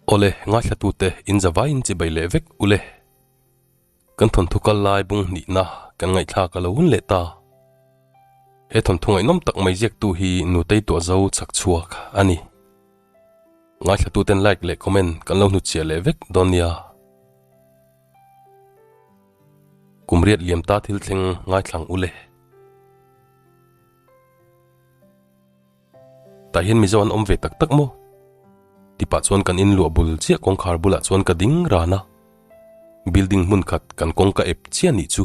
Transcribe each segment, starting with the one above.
Awle, ngaithlatute in zavaiin chibai leh vek ule. Kan thawnthu kal lai bung hnihna kan ngaihthlak a lo hun leh ta. He thawnthu ngaihnawm tak mai ziaktu hi Nutei Tuahzo chhak chhuak a ni. Ngaithlatuten like leh comment kan lo hnutchhiah leh vek dawn nia. Kum riat liam ta thil thleng ngaithlang ule. Tah hian Mizo an awm ve tak tak maw? Tipah chuan kan inluah bul chiah kawngkhar bulah chuan ka ding ran a. Building hmun khat kan kawngka ep chiah nih chu.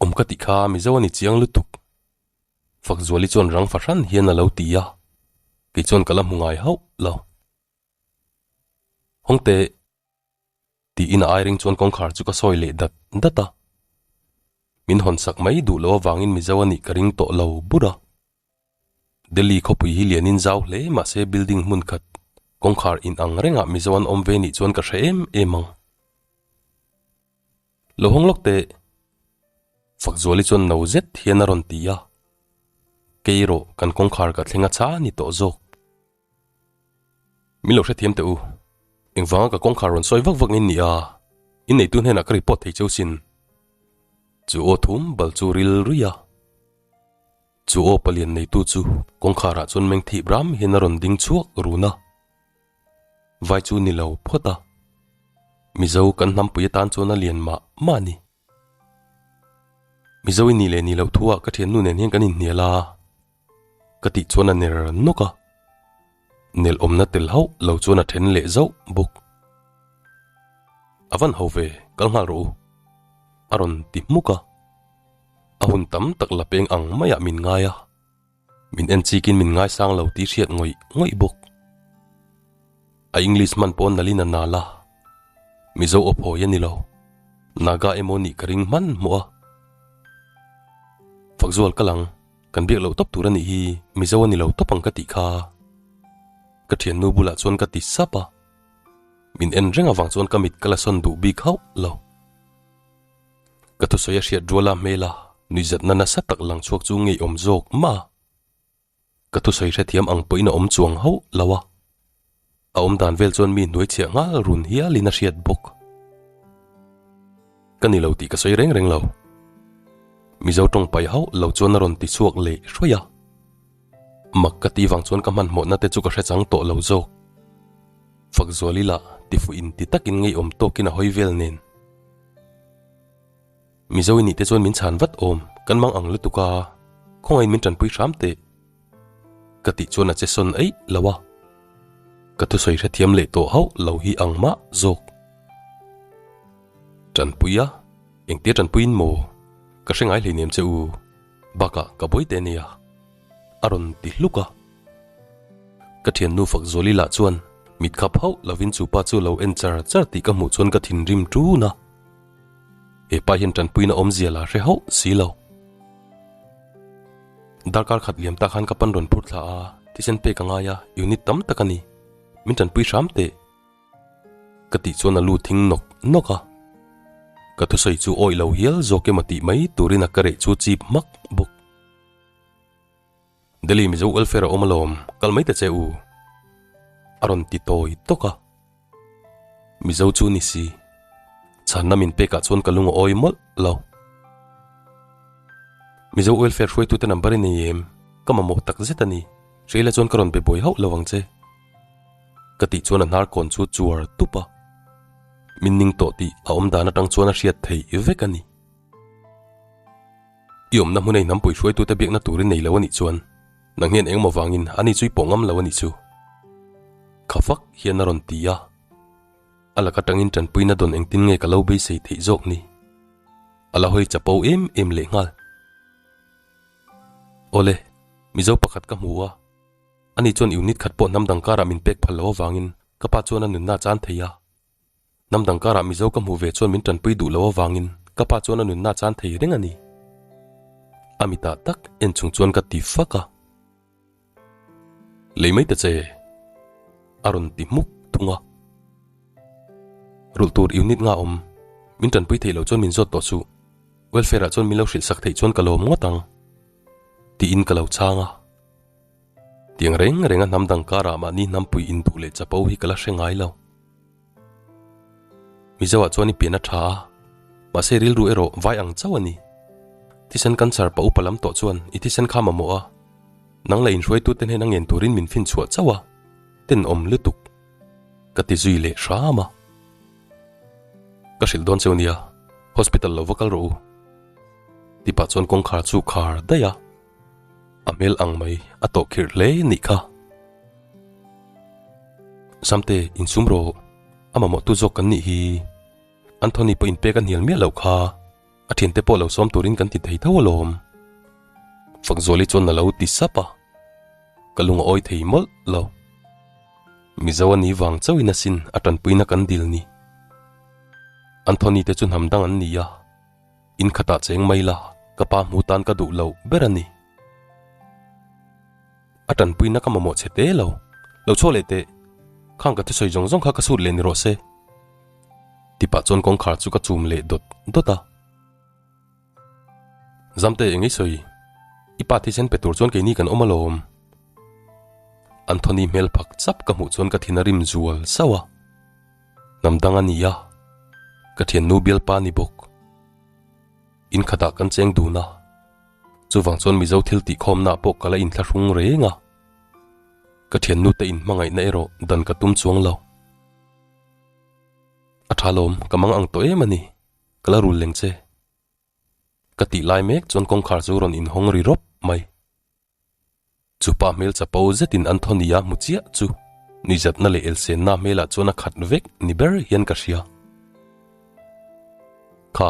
Awm ka tih kha Mizo a ni chiang lutuk. Fakzuali chuan rang fahran hian a lo ti a, kei chuan ka la hmu ngai hauh lo. Hawngte. Tiin a airing chuan kawngkhar chu ka sawi leh dat dat a. Min hawn sak mai duh loh avangin Mizo a nih ka ring tawh lo bur a. Delhi khawpui hi lianin zau hle mahse building hmun khat kawngkhar in ang rengah Mizo an awm ve nih chuan ka hre em em ang. Lo hawng lawk teh. Fakzuali chuan no zet hian a rawn ti a. Kei erawh kan kawngkhar ka thleng a cha ni tawh zawk. Min lo hrethiam teh u. Engvanga ka kawngkhar rawn sawi vak vak in ni a, in neitu hnenah ka report thei cheu sin. Chu aw thum bal chu ril ruih a. Chu aw palian neitu chu kawngkharah chuan meng thih bram hian a rawn ding chhuak run a. Vai chu ni lo phawt a. Mizo kan hnampui atan chuan a lian mah mah a ni. Mizo i nih leh nih loh thuah ka thiannu nen hian kan inhnial a. Ka tih chuan a ner nawk a, nel awmna tel hauh lo chuan a then leh zauh bawk. A van ho ve, kal nghal rawh u, a rawn ti hmuk a. A hun tam tak la peng ang maiah min ngai a, min en chikin min ngaisang lo tih hriat ngawih ngawih bawk. A English hman pawh nalin a nal a, Mizo aw phawi a ni lo, Naga emaw nih ka ring hman hmuh a. Fakzual ka lang. Kan biak loh tawp tur a nih hi, Mizo a ni lo tawp ang ka tih kha. Ka thiannu bulah chuan ka ti sap a, min en reng avang chuan ka mit ka la sawn duh bik hauh lo. Ka thusawi a hriat ruala hmela nuihzatna nasa tak lang chhuak chu ngeiawm zawk mah a. Ka thusawi hrethiam ang pawhin a awm chuang hauh lo a, a awm dan vel chuan mi hnuaichhiah nghal run hialin a hriat bawk. Ka ni lo tih ka sawi reng reng lo. Mizo tawng pai hauh lo chuan a rawn ti chhuak leh hruai a. Mak ka tih vang chuan ka hmanhmawhna te chu ka hre chang tawh lo zawk. Fakzuali lah tifuh inti takin ngeiawm tawkin a hawi vel nen. Mizo i nih te chuan min chhan vat awm, kan mang ang lutuk a, khawngaih min tanpui hram teh. Ka tih chuan a che sawn eih lo a, ka thusawi hrethiam leh tawh hauh lo hi ang mah zawk. Tanpui a, engtia tanpuiin maw? Ka hre ngai hleinem che u, bakah ka buai teh ania, a rawn ti hluk a. Ka thiannu Fakzuali lah chuan mit khap hauh lovin chu pa chu lo en char char tih ka hmuh chuan ka thinrim ṭun a. He pa hian tanpuina awmzia la hre hauh si lo. Darkar khat liam tak khan ka pan rawn phur thla a, thisen pek a ngai a, unit tam tak a ni. Min tanpui hram teh. Ka tih chuan a lu thing nawk nawk a. Ka thusawi chu awih lo hial zawk emaw tih mai turin a ka reh chu chip hmak bawk. Delhi Mizo welfare a awm alawm, kal mai ta che u. A rawn ti tawi tawk a. Mizo chu ni si. Chhanna min pekah chuan ka lung a awi mawlh lo. Mizo welfare hruaitute number i nei em? Ka mamawh tak zet a ni. Hreila chuan ka rawn be buai hauh lo ang che. Ka tih chuan a hnar kawn chu chuar tup a. Min ning tawh tih a awm dan atang chuan a hriat theih vek a ni. I awmna hmun a i hnampui hruaitute biakna turin nei lo a nih chuan nang hian engemaw vangin ani chu i pawh ngam lo a nih chu. Kha fak hian a rawn ti a, a lak atangin tanpuina dawn engtin nge ka lo beisei theih zawk ni? A la hawi chapo em em leh nghal. Awle, Mizo pakhat ka hmu a, ani chuan unit khat pawh hnam dang karah min pek phal lo avangin ka pa chuan a nunna a chan thei a. Hnam dang karah Mizo ka hmuh ve chuan min tanpui duh lo avangin ka pa chuan a nunna chan thei reng a ni. A mitah tak en chung chuan ka ti fak a. Lei mai ta che, a rawn ti hmuk thung a. Rulh tur unit nga awm. Min tanpui theih loh chuan min zawt tawh suh. Welfare ah chuan min lo hrilh sak theih chuan ka lawm ngawt ang. Tiin ka lo chhang a. Tiang reng reng a hnam dang karah mahni hnampui induh leh chapo hi ka la hre ngai lo. Mizo ah chuan i pian a tha a, mahse rilru erawh vai ang chauh a ni. Thisen cancer pa upa lam tawh chuan i thisen kha mamawh a, nang leh inhruaitute hnena ngen turin min fin chhuah chauh a, tenawm lutuk. Ka ti zui leh hram a. Ka hrilh dawn cheu nia, hospital lo va kal rawh u. Tipah chuan kawngkhar chu khar daih a, a hmel ang mai a tawh khirh hle nih kha. Samte, insum rawh, a mamawhtu zawk kan nih hi. Anthony pawh inpek a hnial miah loh kha, a thiante pawh lo sawm turin kan ti thei tho alawm. Fakzuali chuan a lo ti sap a, ka lung a awi thei mawlh lo. Mizo a ni vang chauhin asin a tanpuina kan dil ni. Anthony te chu hnam dang an ni a, in khatah cheng mai la ka pa hmu tan ka duh loh ber a ni. A tanpuina ka mamawh che te lo, lo chhuak leh teh, khang ka thusawi zawng zawng kha ka sut leh ni rawh se. Tipah chuan kawngkhar chu ka chum leh dawt dawt a. Zamte eng i sawi? I pa thisen pe tur chuan keini kan awm alawm. Anthony hmel phak chap ka hmuh chuan ka thin a rim zual sauh a. Hnam dang a ni a, ka thiannu bialpa ni bawk. In khatah kan cheng dun a, chuvang chuan Mizo thil tihkhawmnaah pawh ka la inthlahrung reng a. Ka thiannu te inhmangaihna erawh dan ka tum chuang lo. A tha lawm, ka mang ang tawh em a ni. Ka la rul leng che. Ka tih lai mek chuan kawngkhar chu rawn inhawng ri rawp mai. Chupa hmel chapo zetin Anthony-a hmu chiah chu nuihzatna leh elsenna hmelah chuan a khat vek ni ber hian ka hria. Kha,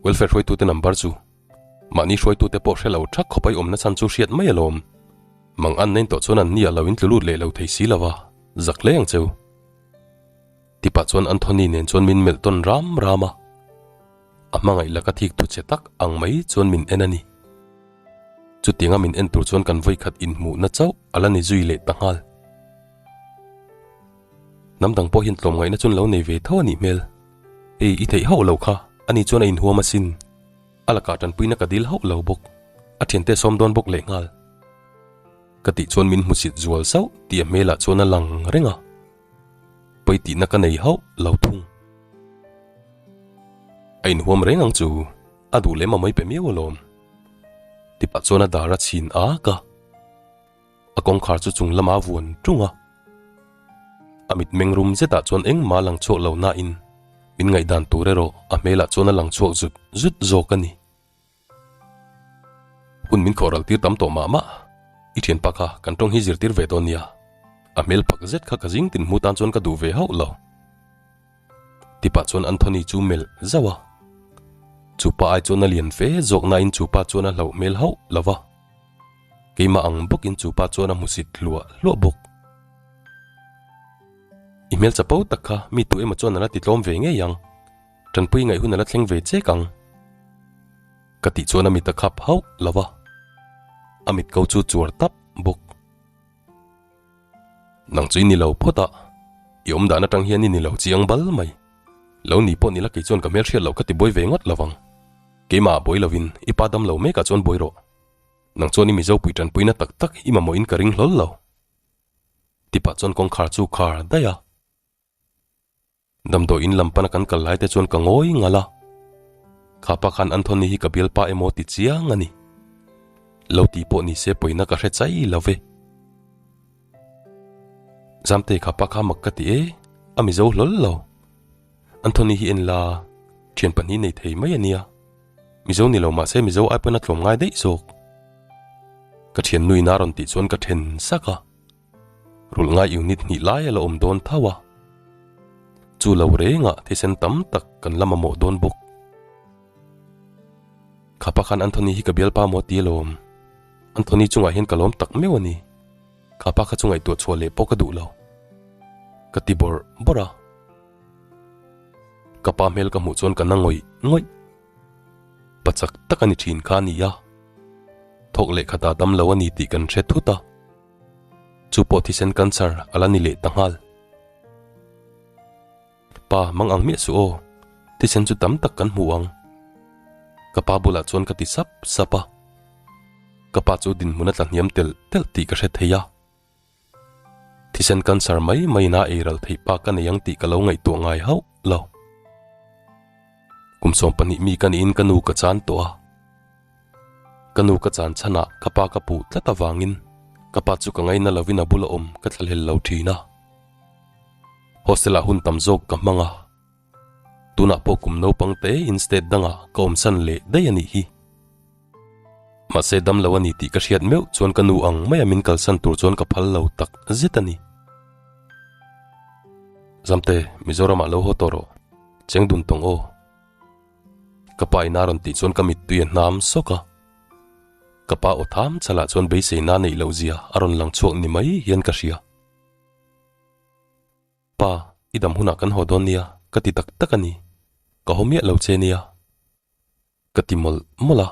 welfare hruaitute number chu mahni hruaitute pawh hre lo thak khawp a i awmna chhan chu hriat mai alawm. Mang an nain tawh chuan an ni ah lo intlu lut leh lo thei si lova, zak hle ang cheu. Tipah chuan Anthony nen chuan min melh tawn ram ram a, a hmangaih laka thik thu che tak ang mai chuan min en a ni. Chutianga min en tur chuan kan vawikhat inhmuhna chauh a la ni zui leh ta nghal. Hnam dang pawh hian tlawmngaihna chuan lo nei ve tho a nih hmel. Ei, i theih hauh lo kha, ani chuan a inhuam asin. A lakah tanpuina ka dil hauh lo bawk, a thiante sawm dawn bawk lehnghal. Ka tih chuan min hmusit zual sauh tih a hmelah chuan a lang reng a. Pawi tihna ka nei hauh lo thung. A inhuam reng ang chu, a duh lem a mai pe miau alawm. Tipah chuan a dar a chhin ak a, a kawngkhar chu chung lama a vuan tung a. A mit meng rum zetah chuan engmah a lang chhuak lo nain min ngaihdan tur erawh a hmelah chuan a lang chhuak zut zut zawk a ni. Hun min khawh ral tir tam tawh mah mah. I thianpa kha kan tawng hi zirtir ve dawn nia. A hmel phak zet kha ka zing tin hmu tan chuan ka duh ve hauh lo. Tipah chuan Anthony chu melh zauh a. Chupa ai chuan a lian fe zawk nain chupa chuan a hlauh hmel hauh lo va. Keimah ang bawkin chupa chuan a hmusit hluah hluah bawk. I hmel chapo tak kha mi tu emaw chuan a la ti tlawm ve ngei ang. Tanpui ngaih hun a la thleng ve chek ang. Ka tih chuan a mit a khap hauh lo va, a mit ko chu chuar tap bawk. Nang chu i ni lo phawt a, i awm dan atang hian i ni lo chiang bal mai. Lo ni pawh ni la kei chuan ka hmelhriat loh ka ti buai ve ngawt lo vang. Keimah ah buai lovin i pa dam lo mekah chuan buai rawh. Nang chuan i Mizo pui tanpuina tak tak i mamawhin ka ring hlawl lo. Tipah chuan kawngkhar chu khar daih a. Damdawi in lam pana kan kal lai te chuan ka ngawi ngal a, kha pa khan Anthony hi ka bialpa emaw ti chiang a ni. Lo ti pawh ni se pawina ka hre chai lo ve. Zamtei kha pa kha mak ka ti e, a mizo hlawl lo. Anthony hi en la, thian pahnih nei thei mai a nia. Mizo ni lo mahse mizo ai pawn a tlawm ngai daih zawk. Ka thian nuin a rawn tih chuan ka then sak a. Rulh ngai unit hnih lai a la awm dawn tho a, chu lo rengah thisen tam tak kan la mamawh dawn bawk. Khapa khan Anthony hi ka bialpa maw ti alawm. Anthony chungah hian ka lawm tak meuh a ni. Khapa kha chu ngaihtuah chhuah leh pawh ka duh lo. Ka ti bawrh bawrh a. Ka pa hmel ka hmuh chuan ka na ngawih ngawih. Pa chak tak a ni thin kha a ni a. Thawk leh khatah dam lo a ni tih kan hre thut a. Chu pawh thisen cancer a la ni leh ta nghal. Pa, mang ang miah suh aw, thisen chu tam tak kan hmu ang. Ka pa bulah chuan ka ti sap sap a. Ka pa chu dinhmun a tla hniam telh telh tih ka hre thei a. Thisen cancer mai maiin a eiral theih pa ka nei ang tih ka lo ngaihtuah ngai hauh lo. Kum 12 mi ka niin ka nu ka chan tawh a. Ka nu ka chan chhanah ka pa ka puh tlat avangin ka pa chu ka ngaina lovin a bula awm ka thlahlel lo thin a. Hostel ah hun tam zawk ka hmang a. Tunah pawh kum naupang te in state dangah ka awmsan leh daih a nih hi. Mahse dam lo a ni tih ka hriat meuh chuan ka nu ang maia min kalsan tur chuan ka phal lo tak zet a ni. Zamte, Mizoramah lo haw tawh rawh. Cheng dun tawng aw. Ka pa in a rawn tih chuan ka mittui a hnam sawk a. Ka pa aw tham chalah chuan beiseina neih loh zia a rawn lang chhuak ni mai hian ka hria. Pa, i dam hunah kan haw dawn nia, ka ti tak tak a ni. Ka haw miah lo che nia. Ka ti mawlh mawlh a.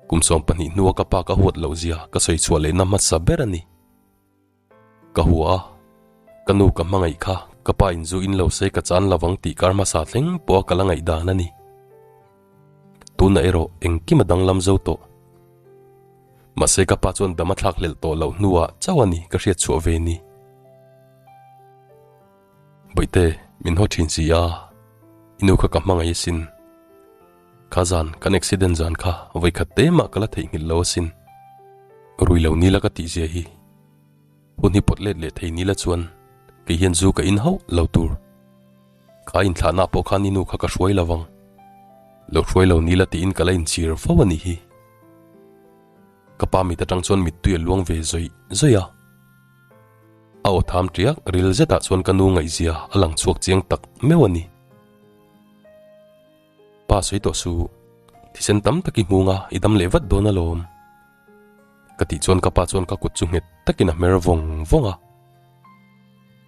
Kum 12 hnua ka pa ka huat loh zia ka sawi chhuah lehna hmasa ber a ni. Ka hua a, ka nu ka hmangaih kha ka pa in zu in lo se ka chan lovang tih kar hmasa thleng pawha ka la ngaihdan a ni. Tunah erawh engkim a danglam zo tawh. Mahse ka pa chuan dam a thlak hlelh tawh loh hnuah chauh a ni ka hriat chhuah ve ni. Bawihte, min haw thin si a, i nu kha ka hmangaih asin. Kha zan, kan accident zan kha vawikhat te mah ka la theihnghilh lo asin. Rui lo nila ka tih zia hi. Hun hi pawt let leh thei nila chuan kei hian zu ka in hauh lo tur. Kha inthlahna pawh khan i nu kha ka hruai lo vang. Lo hruai lo nila tiin ka la inchhir fo a nih hi. Ka pa mit atang chuan mittui a luang ve zawih zawih a. A aw tham tiak ril zetah chuan ka nu ngaihzia a lang chhuak chiang tak meuh a ni. Pa sawi tawh suh, thisen tam tak i hmung a, i dam leh vat dawn alawm. Ka tih chuan ka pa chuan ka kut chu nghet takin a hmer vawng vawng a.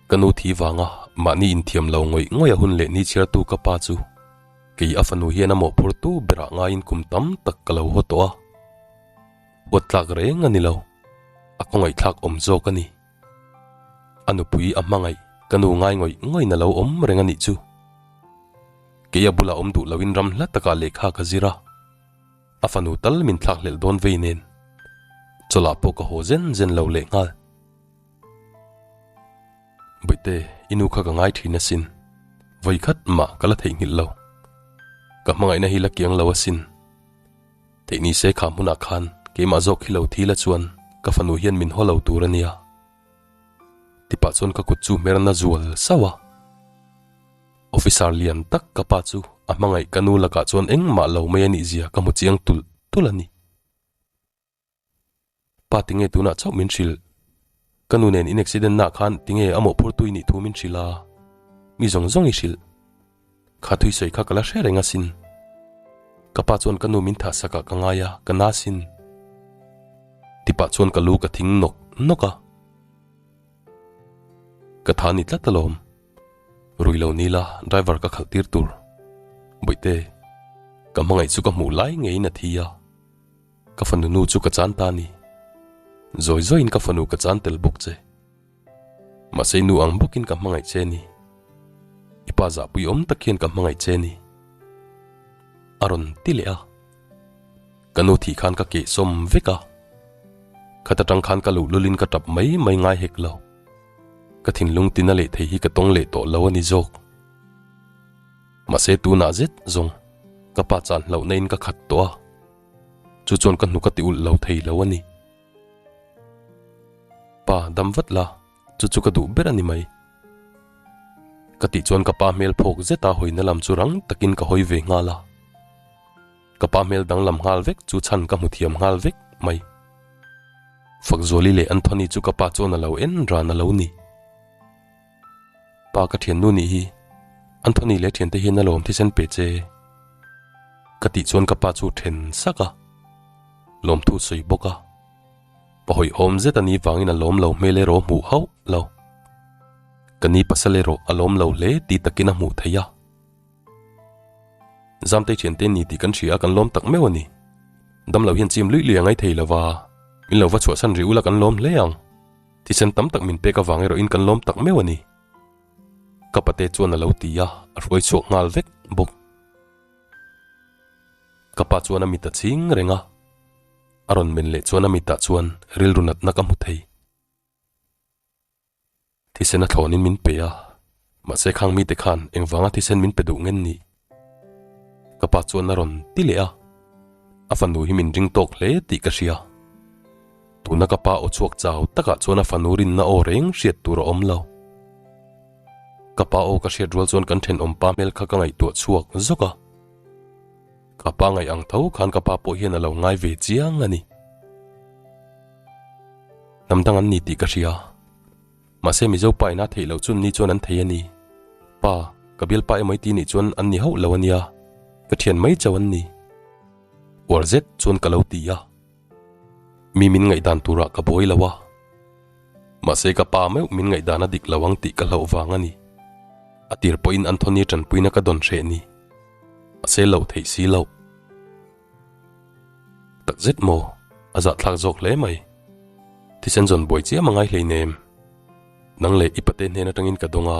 Ka nu thi vanga mahni inthiam lo ngawih ngawih a hun leh ni chhiartu ka pa chu kei a fanu hian a mawhphurtu berah ngaiin kum tam tak ka lo haw tawh a. Huat tlak reng a ni lo, a khawngaihthlak awm zawk a ni. A nupui a hmangaih ka nu ngai ngawih ngawih na lo awm reng a nih chu. Kei a bulah awm duh loin ram hla takah lehkha ka zir a, a fanu tal min thlak hlelh dawn vei nen chawlh ah pawh ka haw zen zen lo leh nghal. Bawihte, i nu kha ka ngai thin asin. Vawi khat mah ka la theihnghilh lo. Ka hmangaihna hi la kiang lo asin. Theih ni se kha hmunah khan keimah zawk hi lo thi la chuan ka fanu hian min haw lo tur a nia. Tipah chuan ka kut chu hmerna zual sauh a. Officer lian tak ka pa chu a hmangaih ka nu lakah chuan engmah lo mai a nih zia ka hmu chiang tulh tulh a ni. Pa tinge tunah chauh min hrilh? Ka nu nen in accident nah khan tinge a mawhphurtu i nih thu min hrilh a? Mi zawng zawng i hrilh. Kha thui sawi kha ka la hre reng asin. Ka pa chuan ka nu min thah sakah ka ngai a, ka na sin. Tipah chuan ka lu ka thing nawk nawk a. Ka tha ni tlat alawm. Rui lo nila driver ka khalh tir tur. Bawihte, ka hmangaih chu ka hmuh lai ngeiin a thi a. Ka fanu nu chu ka chan ta ni. Zawi zawiin ka fanu ka chan tel bawk che. Mahse i nu ang bawkin ka hmangaih che ni. I pa zahpui awm tak hian ka hmangaih che ni. A rawn ti leh a. Ka nu thih khan ka keh sawm vek a. Khat atang khan ka luhlulin ka tap mai mai ngai hek lo. Ka thinlung tina leh thei hi ka tawng leh tawh lo a ni zawk. Mahse tunah zet zawng ka pa chan hlauhna in ka khat tawh a. Chu chuan ka hnuk a ti ulh lo thei lo a ni. Pa, dam vat la, chu chu ka duh ber a ni mai. Ka tih chuan ka pa hmel phawk zeta hawina lam chu rang takin ka hawi ve nghal a. Ka pa hmel danglam nghal vek chu chhan ka hmu thiam nghal vek mai. Fakzuali leh Anthony chu ka pa chuan a lo en ran a lo ni. Pa ka thiannu nih hi Anthony leh thiante hian a lawm thisen pe che. Ka tih chuan ka pa chu then sak a, lawmthu sawi bawk a. Pa hawihhawm zet a ni vangin a lawm lo hmel erawh hmuh hauh lo. Ka ni pasal erawh a lawm lo hle tih takin a hmuh theih a. Zamtei thiante ni tih kan hria a kan lawm tak meuh a ni. Damlo hian chim luih luih a ngaithei lova, min lo va chhuahsan rih ula kan lawm hle ang. Thisen tam tak min pek avang erawhin kan lawm tak meuh a ni. Ka pate chuan a lo ti a, a hruai chhuak nghal vek bawk. Ka pa chuan a mit a chhing reng a, a rawn men leh chuan a mitah chuan rilru natna ka hmu thei. Thisen a thlawnin min pe a, mahse khang mite khan engvanga thisen min pe duh ngen ni? Ka pa chuan a rawn ti leh a, a fanu hi min ring tawk hle tih ka hria. Tuna ka pa aw chhuak chau takah chuan a fanu rinna aw reng hriat tur a awm lo. Ka pa aw ka hriat rual chuan kan thenawm pa hmel kha ka ngaihtuah chhuak zawk a. Ka pa ngaih ang tho khan ka pa pawh hian a lo ngai ve chiang a ni. Hnam dang an ni tih ka hria. Mahse Mizo pa ina theih loh chun ni chuan an thei a ni. Pa, ka bialpa emaw i ti nih chuan an ni hauh lo a nia. Ka thian mai chauh an ni. Uar zet chuan ka lo ti a. Mi min ngaihdan turah ka buai lo a. Mahse ka pa meuh min ngaihdan a dik lo ang tih ka hlauh vang a ni. A tir pawhin Anthony tanpuina ka dawn hreh ni. Mahse loh theih si loh. Tak zet maw? A zahthlak zawk hle mai. Thisen zawn buai chiam a ngai hleinem. Nang leh i pate hnen atangin ka dawng a,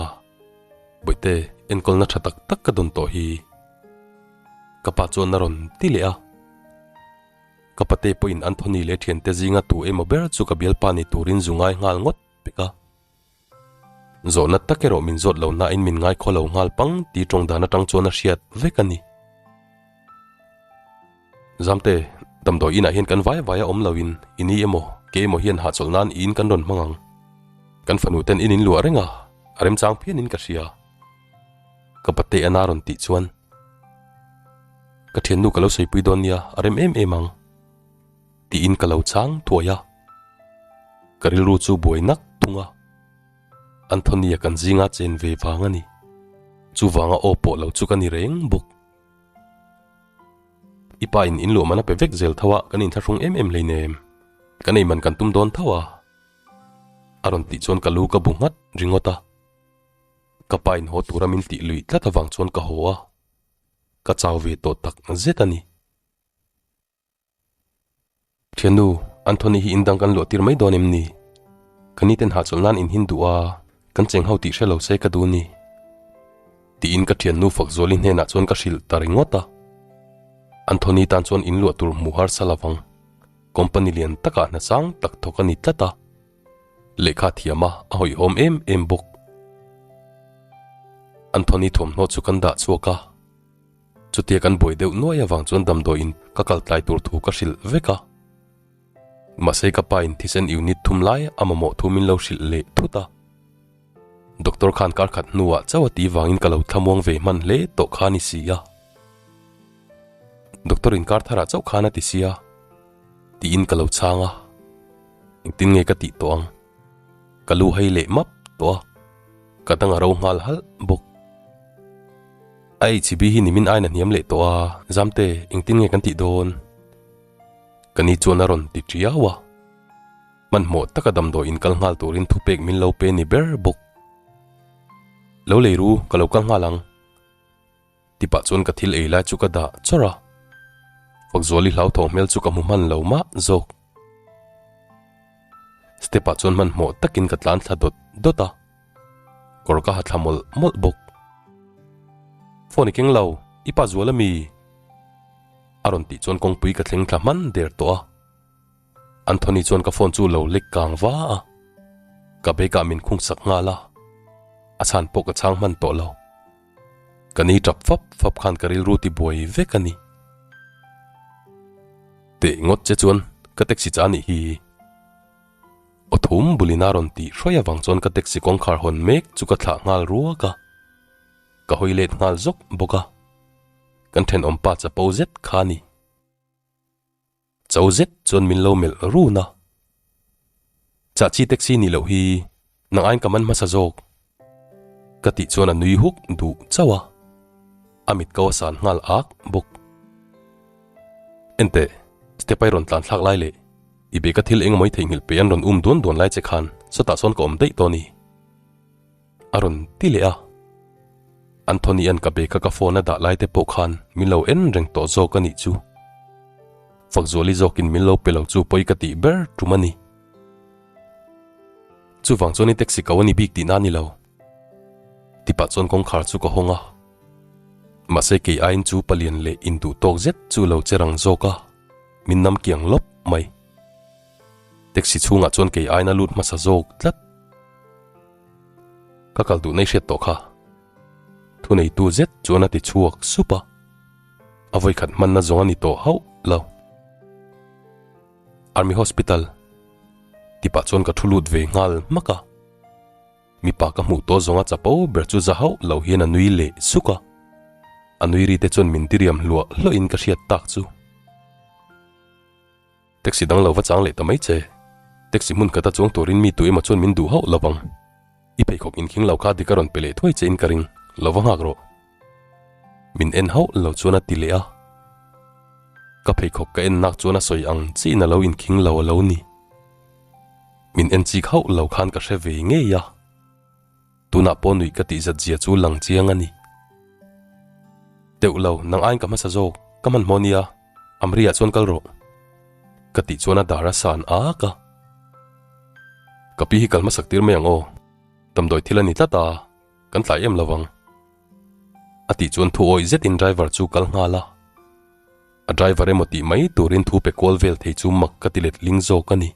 Bawihte, enkawlna tha tak tak ka dawn tawh hi. Ka pa chuan a rawn ti leh a. Ka pate pawhin Anthony leh thiante zinga tu emaw ber chu ka bialpa ni turin zu ngai nghal ngawt pek a. Zawhna tak erawh min zawt lo nain min ngai khaw lo nghal pang ti tawng dan atang chuan a hriat vek a ni. Zamte, damdawi inah hian kan vai vai a awm loin i ni emaw, ke emaw hian hahchawlh nan i in kan rawn hmang ang. Kan fanu ten in in luah reng a, a remchang phianin ka hria. Ka pate a na rawn tih chuan, Ka thiannu ka lo saipui dawn nia, a rem em em ang. Tiin ka lo chang thuai a. Ka rilru chu buai nak thung a. Anthony-a kan zinga chen ve vang a ni. Chuvanga aw pawh lo chu ka ni reng bawk. I pa in in luah man a pe vek zel tho a, kan inthlahrung em em hleinem. Kan ei man kan tum dawn tho a. A rawn tih chuan ka lu ka bu nghat ringawt a. Ka pa in haw tura min tih luih tlat avang chuan ka haw a. Ka chau ve tawh tak zet a ni. Thiannu, Anthony hi indang kan luah tir mai dawn em ni? Ka niten hahchawlh nan in hin duh a, kan cheng ho tih hre lo se ka duh ni. Tiin ka thiannu Fakzuali hnenah chuan ka hrilh ta ringawt a. Anthony tan chuan in luah tur hmu harsa lovang. Company lian takah hna sang tak thawk a ni tlat a. Lehkha thiam a, a hawihhawm em em bawk. Anthony thuamhnaw chu kan dah chhuak a. Chutia kan buai deuh nuai avang chuan damdawiin ka kal tlai tur thu ka hrilh vek a. Mahse ka pa in thisen unit thum lai a mamawh thu min lo hrilh leh thut a. Doctor khan kar khat hnuah chauh a ti vangin ka lo thlamuang ve hman hle tawh kha ni si a. Doctor in kar tharah chauh khan a ti sia tiin ka lo chhang a. Engtin nge ka tih tawh ang? Ka lu hei leh map tawh a, ka dang a ro nghal halh bawk. A HB hi nimin ain a hniam leh tawh a, Zamte, engtin nge kan tih dawn? Ka ni chuan a rawn ti tiau a. Hmanhmawh taka damdawi in kal nghal turin thupek min lo pe ni ber bawk. Lo lei ru, ka lo kal nghal ang. Tipah chuan ka thil ei lai chu ka dah chawrh a. Fakzuali hlauthawng hmel chu ka hmu hman lo mah zawk. Step ah chuan hmanhmawh takin ka tlan thla dawt dawt a, kawr ka ha thla mawlh mawlh bawk. Phone i keng lo, i pa zual ami? A rawn tih chuan kawngpui ka thleng thla hman der tawh a. Anthony chuan ka phone chu lo lek kang va a, ka bag ah min khung sak nghal a, a chhan pawh ka chhang hman tawh lo. Ka ni tap fap fap khan ka rilru ti buai vek a ni. Teh ngawt che chuan ka taxi cha nih hi. Aw thum bulin a rawn tih hruai avang chuan ka taxi kawngkhar hawn mek chu ka thlah nghal ruak a. Ka hawi let nghal zawk bawk a. Kan thenawm pa chapo zet kha a ni. Cho zet chuan min lo melh run a. Chah chi taxi nih loh hi nang aiin ka man hmasa zawk. Ka tih chuan a nui huk duh chauh a. A mit ko a san nghal ak bawk. Enteh, step ai rawn tlan thlak lai leh i beka thil eng emaw i theihnghilh pe an rawn um duan duan lai che khan sawtah sawn ka awm daih tawh a ni. A rawn ti leh a. Anthony an ka be kha ka phone a dah lai te pawh khan min lo en reng tawh zawk a nih chu. Fakzuali zawkin min lo pe lo chu pawi ka tih ber tum a ni. Chuvang chuan i taxi ko a ni bik tihna a ni lo. Tipah chuan kawngkhar chu ka hawng a. Mahse kei aiin chu palian leh induh tawk zet chu lo che rang zawk a, min nam kiang lawp mai. Taxi chhungah chuan kei aiin a lut hmasa zawk tlat. Ka kal duhna i hriat tawh kha. Thuneitu zet chuan a ti chhuak sup a. A vawikhat hmanna zawng a ni tawh hauh lo. Army Hospital tipah chuan ka thu lut ve nghal hmak a. Mipa ka hmuh tawh zawnga chapo ber chu za hauh lo hian a nui leh suk a. A nui ri te chuan min tiriam hluah hluahin ka hriat tak chu. Taxi dang lo va chang leh ta mai che. Taxi hmun khata chuang turin mi tu emaw chuan min duh hauh lo vang. I pheikhawk inkhing lo kha dik a rawn pe leh thuai che in ka ring, lo va nghak rawh. Min en hauh lo chuan a ti leh a. Ka pheikhawk ka en nak chuan a sawi ang chiin a lo inkhing lo a lo ni. Min en chik hauh lo khan ka hre ve ngei a. Tunah pawh nuih ka tih zat zia chu lang chiang a ni. Teuh lo, nang aiin ka hmasa zawk, ka hmanhmawh nia, Amri ah chuan kal rawh. Ka tih chuan a dar a san ak a. Ka pi hi kal hmasak tir mai ang aw, damdawi thil a ni tlat a, kan tlai em lovang. A tih chuan thu awih zetin driver chu kal nghal a. A driver emaw tih mai turin thu pe kual vel thei chu mak ka ti let ling zawk a ni.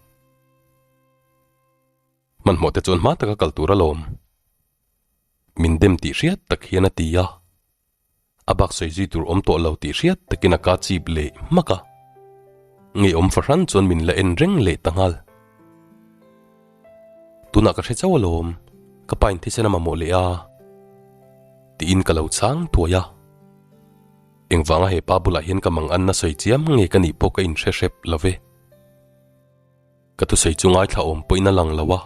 Hmanhmawh te chuan hma taka kal tur alawm. Min dem tih hriat tak hian a ti a. A bak sawi zui tur awm tawh lo tih hriat takin a ka chip leh hmak a. Ngeiawm fahran chuan min la en reng leh ta nghal. Tunah ka hre chauh alawm, ka pa in thisen a mamawh leh a. Tiin ka lo chhang thuai a. Engvanga he pa bulah hian ka mang anna sawi chiam nge ka nih pawh ka inhre hrep lo ve. Ka thusawi chu ngaithla awm pawhin a lang lo a,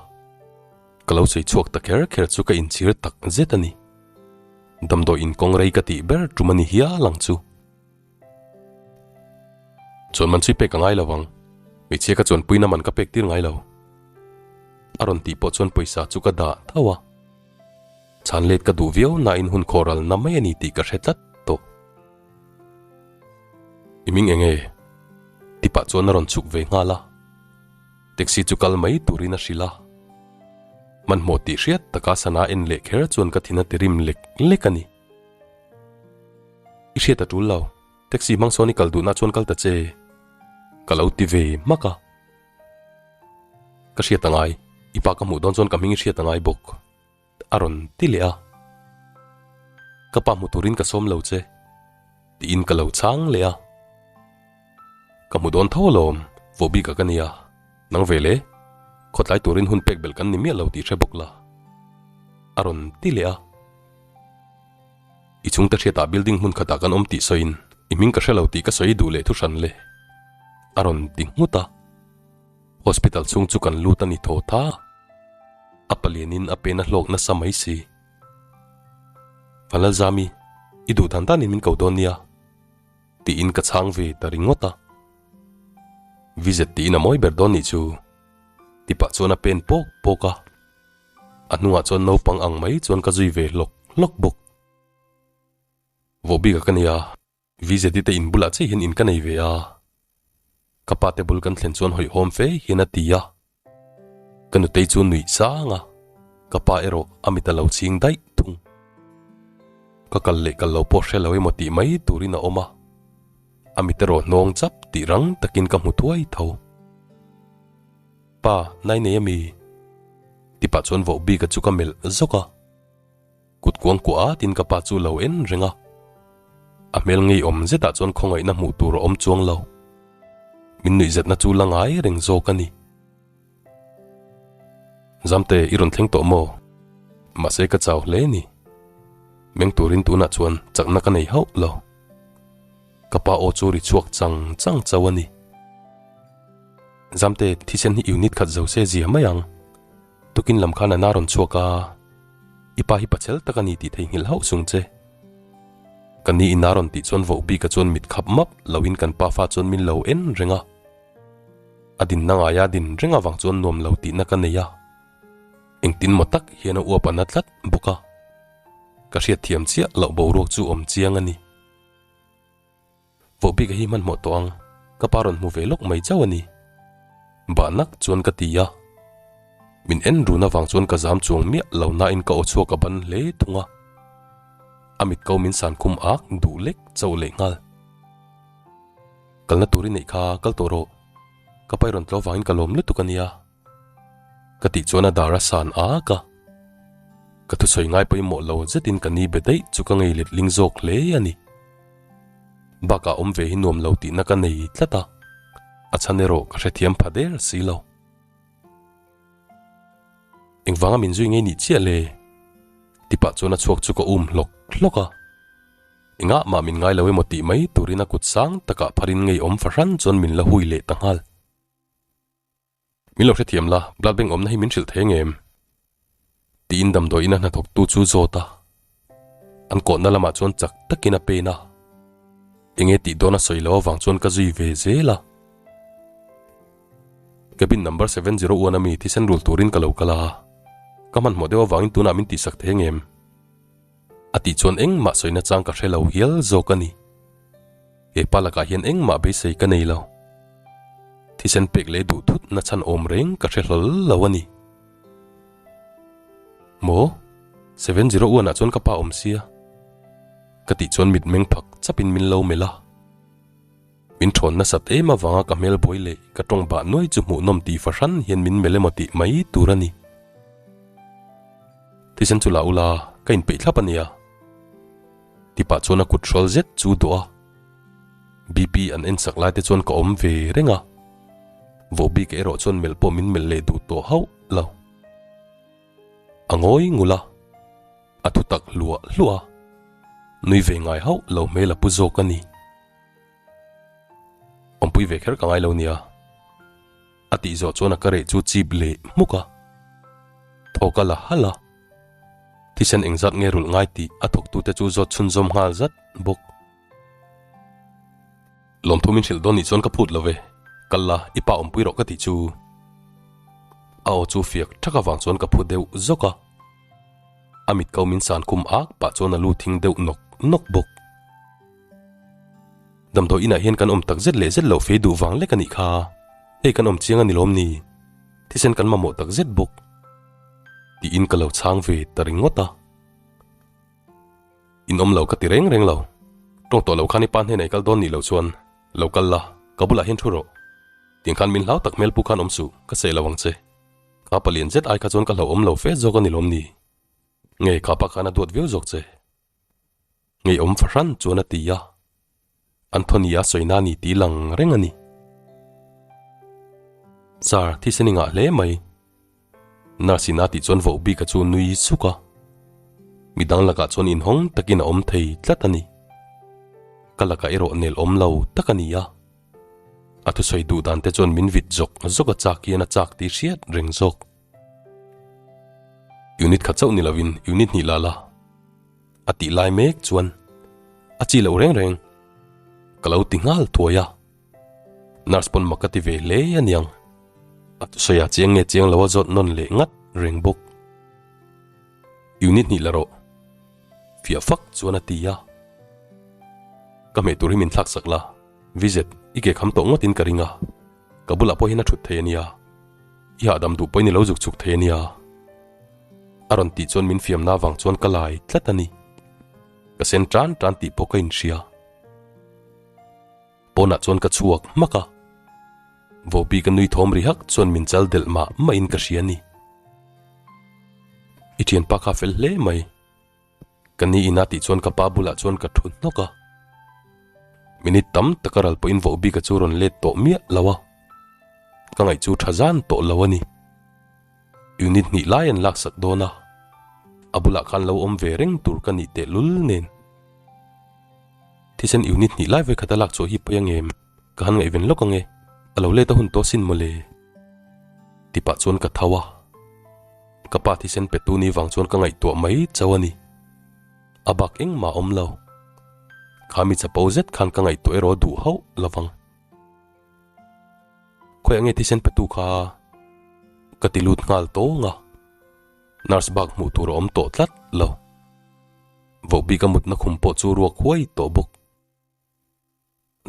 ka lo sawi chhuak ta kher kher chu ka inchhir tak zet a ni. Damdawi inkawng rei ka tih ber tum a ni hial ang chu. Chuan man chu i pek a ngai lo ang, hmeichhia ka chuanpuina man ka pek tir ngai lo. A rawn tih pawh chuan pawisa chu ka dah tho a. Chhan let ka duh viau nain hun khawralna mai a ni tih ka hre tlat tawh. I ming eng e? Ti pah chuan a rawn chhuk ve nghal a. Taxi chu kal mai turin a hrilh a. Hmanhmawh tih hriat taka sana en leh kher chuan ka thin a ti rim lek lek a ni. I hriat a tul lo, taxi hmang sawn i kal duhna chuan kal ta che. Ka lo ti ve hmak a. Ka hriat a ngai, i pa ka hmuh dawn chuan ka hming i hriat a ngai bawk. A rawn ti leh a. Ka pa hmu turin ka sawm lo che, tiin ka lo chhang leh a. Ka hmu dawn tho alawm, vawh bik a ka nia. Nang ve le, khawtlai turin hun pek belh kan ni miah lo tih hre bawk la. A rawn ti leh a. I chhungte hriatah building hmun khatah kan awm tih sawiin i hming ka hre lo tih ka sawi duh leh thu hran le. A rawn ti nghut a. Hospital chhung chu kan lut a ni thaw tha. A palianin a pen a hlawk nasa mai si. Vanlalzami, i duh dan danin min ko dawn nia, tiin ka chhang ve ta ringawt a. Vizet tiin a mawi ber dawn nih chu, ti pah chuan a pen pawk pawk a. A hnungah chuan naupang ang mai chuan ka zui ve hlawk hlawk bawk. Vawhbika ka nia. VZI te in bulah chiah hian in ka nei ve a, ka pa te bul kan thlen chuan hawihhawm fe hian a ti a. Ka nutei chu nuih sang a, ka pa erawh a mit a lo chhing daih thung. Ka kal leh kal lo pawh hre lo emaw tih mai turin a awm a, a mit erawh hnawng chap tih rang takin ka hmu thuai tho. Pa, nai nei ami? Ti pah chuan vohbika chu ka melh zawk a. Kut kuang kuah atin ka pa chu lo en reng a, a hmel ngeiawm zetah chuan khawngaihna hmuh tur a awm chuang lo. Min nuihzatna chu la ngai reng zawk a ni. Zamte, i rawn thleng tawh maw? Mahse ka chau hle ni. Meng turin tunah chuan chakna ka nei hauh lo. Ka pa aw chu ri chhuak chang chang chauh a ni. Zamte, thisen hi unit khat zo se zia mai ang. Tukin lam khan a na rawn chhuak a, i pa hi pachel tak a ni tih theihnghilh hauh sung che. Ka ni in a rawn tih chuan voh bik a chuan mit khap map lo in kan pa fa chuan min lo en reng a. A dinna ngaia din reng avang chuan nuam lo tihna ka nei a. Engtin maw tak hian a uap a na tlat bawk a. Ka hriatthiam chiah loh boruak chu awm chiang a ni. Vohbik a hi hmanhmawh tawh ang, ka pa rawn hmu ve lawk mai chauh a ni. Bah nak chuan ka ti a. Min en run avang chuan ka zam chuang miah lo nain ka aw chhuak a ban hle thung a. A mit ko min san khum ak duh lek chauh leh nghal. Kalna tur i neih kha kal tawh rawh. Ka pai rawn tlo vangin ka lawm lutuk a nia. Ka tih chuan a dar a san ak a. Ka thusawi ngai pawimawh lo zetin ka ni be daih chu ka ngei letling zawk hle a ni. Bakah awm ve hi nuam lo tihna ka nei tlat a, a chhan erawh ka hrethiam pha der si lo. Engvanga min zui ngei nih chiah le? Tipah chuan a chhuak chu ka um hlawk hlawk a. Engah mah min ngai lo emaw tih mai turin a kut sang takah pharin ngei awm fahran chuan min la hui leh ta nghal. Min lo hrethiam la, blood bank awmna hi min hrilh thei ngem? Tiin damdawiin a hnathawktu chu zawt a. An kawhna lamah chuan chak takin a pen a. Enge tih dawn a sawi lo avang chuan ka zui ve zel a. Cabin number 701 ami thisen rul turin ka lo kal a. Ka hmanhmawh deuh avangin tunah min tihsak thei ngem? A tih chuan engmah sawina chang ka hre lo hial zawk a ni. He pa lakah hian engmah beisei ka nei lo. Thisen pek leh duh thut na chhan awm reng ka hre hlawl lo a ni. Maw? 701 ah chuan ka pa awm sia. Ka tih chuan mit meng phak chapin min lo melh a. Min thawn nasat em avanga ka hmel buai leh ka tawng bah nuai chu hmuhnawm tih fahran hian min melh emaw tih mai tur a ni. Thisen chu la ula, ka inpeih thlap a nia. Tipah chuan a kut hrawl zet chu dawh a. BP an en sak lai te chuan ka awm ve reng a. Vohbik erawh chuan melh pawh min melh leh duh tawh hauh lo. A ngawi ngul a, a thu tak hluah hluah a. Nui ve ngai hauh lo hmel a pu zawk a ni. Awmpui ve kher ka ngai lo nia. A tih zawh chuan a ka reh chu chip leh hmuk a. Thawk a la halh a. Thisen engzat nge rulh ngai tih a thawktute chu zawt chhunzawm nghal zat bawk. Lawmthu min hrilh dawn nih chuan ka phut lo ve, kal la i pa awmpui rawh ka tih chu. A aw chu fiak thak avang chuan ka phu deuh zawk a. A mit ko min san khum ak pah chuan a lu thing deuh nawk nawk bawk. Damdawi inah hian kan awm tak zet leh zet loh fei duh vang lek a nih kha. Hei kan awm chiang a ni lawm ni? Thisen kan mamawh tak zet bawk. Tiin ka lo chhang ve ta ringawt a. In awm lo ka ti reng reng lo. Tawng tawh lo khan i pa hnenah i kal dawn nih loh chuan lo kal la, ka bulah hian thu rawh. Tiang khan min hlau tak hmel pu khan awm suh, ka seh lo ang che. Kha palian zet ai kha chuan ka hlauhawm lo fe zawk a ni lawm ni? Nge kha pa khan a duat viau zawk che? Ngeiawm fahran chuan a ti a. Anthony a sawi na ni tih lang reng a ni. Sir, thisen i ngah hle mai. Nurse in a tih chuan voh bik a chu nui suk a. Midang lakah chuan inhawng takin a awm thei tlat a ni. Ka lakah erawh nel awm lo tak a ni a. A thusawi duh dan te chuan min vit zawk zawk a chak hian a chak tih hriat reng zawk. Unit khat chauh ni lovin unit hnih la la. A tih lai mek chuan a chi loh reng reng ka lo ti nghal thuai a. Nurse pawn mak ka ti ve hle a niang. A thusawi a chiang nge chiang lo a zawt nawn leh ngat reng bawk. Unit hnih la rawh. Fiah fak chuan a ti a. Ka hmeh tur hi min thlak sak la. Vizet, i ke kham tawh ngawtin ka ring a. Ka bulah pawh hian a thut thei a nia. I hahdam duh pawhin i lo zuk chhuk thei a nia. A rawn tih chuan min fiamna avang chuan ka lai tlat a ni. Ka sen tan tan tih pawh ka inhria. Pawnah chuan ka chhuak hmak a. Vopi ka nui thawm ri hak chuan min chal delh mah mahin ka hria a ni. I thianpa kha fel hle mai. Ka ni ina tih chuan ka pa bulah chuan ka thu hnawk a. Minute tam taka ral pawhin voh bika chu rawn let tawh miah lo a. Ka ngaih chu tha zan tawh lo a ni. Unit hnih lai an laksak dawn a. A bulah khan lo awm ve reng tur ka nih tehlul nen. Thisen unit hnih lai vawikhat a lak chhuah hi pawi angem? Ka han ngaihven lawk ange, a lo let a hun tawh sin mawle. Tipah chuan ka tho a. Ka pa thisen petu ni vang chuan ka ngaihtuah mai chauh a ni. A bak engmah a awm lo. Kha mi chapo zet khan ka ngaihtuah erawh duh hauh lovang. Khawiah nge thisen petu kha? Ka ti lut nghal tawng a. Nurse bak hmuh tur a awm tawh tlat lo. Vohbik a mutna khum pawh chu ruak huai tawh bawk.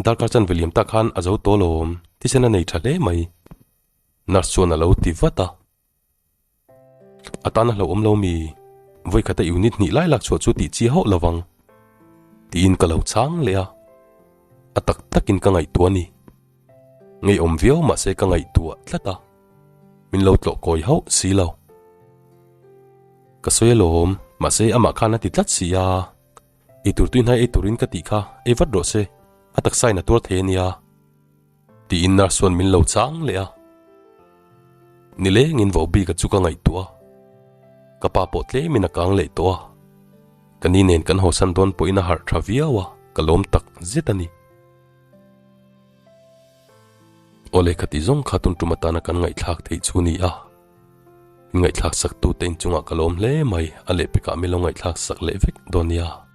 Darkar chan veliam tak khan a zo tawh lawm, thisen a nei tha hle mai. Nurse chuan a lo ti vat a. A tan a hlauhawm lo mi? Vawikhata unit hnih lai lak chhuah chu tih chi hauh lovang. Tiin ka lo chhang leh a, a tak takin ka ngaihtuah a ni. Ngeiawm viau mahse ka ngaihtuah tlat a, min lo tlawh kawi hauh si lo. Ka sawi alawm, mahse amah khan a ti tlat si a, ei tur tui hnai ei turin ka tih kha ei vat rawh se, a taksa in a tuar thei a nia. Tiin nurse chuan min lo chang leh a. Nilengin Vohbika chu ka ngaihtuah a, ka pa pawh tlemin a kang leh tawh a, ka ni nen kan hawsan dawn pawhin a harh tha viau a, ka lawm tak zet a ni. Aw lehkha ti zawng kha tun tum atana kan ngaihthlak theih chu ni a, min ngaihthlak sak tute inchungah ka lawm hle mai, a lehpekah min lo ngaihthlak sak leh vek dawn nia.